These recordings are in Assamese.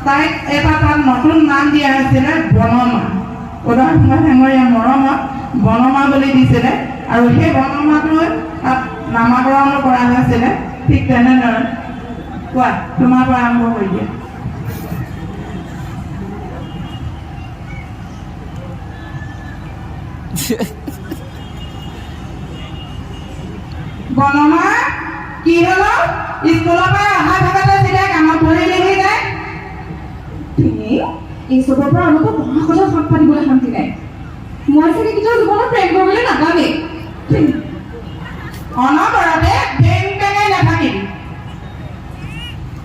তাইক এটা তাত নতুন নাম দিয়া হৈছিলে, বনমা। উদয় সিংহ ডাঙৰীয়া মৰমত বনমা বুলি দিছিলে আৰু সেই বনমাটোৱে তাত নামাকৰণো কৰা হৈছিলে। ঠিক তেনেদৰে কোৱা, তোমাৰ পৰা আৰম্ভ কৰি দিয়া। বনমা, কি হল? স্কুলৰ পৰা অহা ভাগতে চিধাই কামত ধৰিলেহি যায়। তুমি এইচবৰ পৰা অলপো পঢ়া কথা হাত পাতিবলৈ শান্তি নাই। মই চাগে কেতিয়াও জীৱনত প্ৰেম কৰিবলৈ নাপামেই। অনবৰতে বেং বেঙাই নাথাকিবি।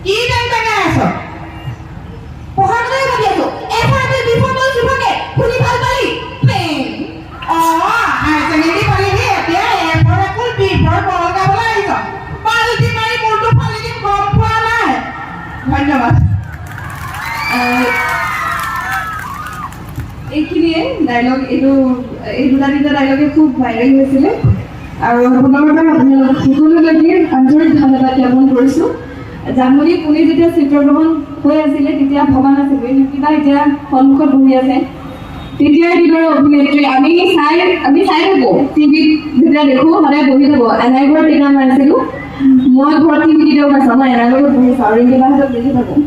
কি বেং বেঙাই আছ? পঢ়াৰ কথাই ভাবি আছো। A for apple, B for ball, C for cat. শুনি ভাল পালি? প্ৰেম। অ, হায়াৰ ছেকেণ্ডেৰী পালিহি, এতিয়া A for apple, B for ball গাবলৈ আহিছ। পাল্টি মাৰি মূৰটো ফালি দিম, গম পোৱা নাই? ধন্যবাদ। এইখিনিয়ে ডাইলগ। এইটো, এই দুটা তিনিটা ডাইলগে খুব ভাইৰেল হৈছিলে। আৰু পুনৰবাৰ আপোনালোক সকলোলৈকে আন্তৰিক ধন্যবাদ জ্ঞাপন কৰিছোঁ। জানমণি পুনে যেতিয়া চিত্ৰগ্ৰহণ হৈ আছিলে, তেতিয়া ভবা নাছিলোঁ কিবা এতিয়া সন্মুখত বহি আছে। তেতিয়াৰ দিনৰ অভিনেত্ৰী আমি চাই থাকোঁ। টিভিত যেতিয়া দেখোঁ, সদায় বহি থাকোঁ। এনাই ঘৰত তেতিয়া মই আছিলোঁ। মই ঘৰত টিভি কেতিয়াও নাচাওঁ, মই এনাইৰ লগত বহি চাওঁ, ৰিংকিবাহঁতক দেখি থাকোঁ।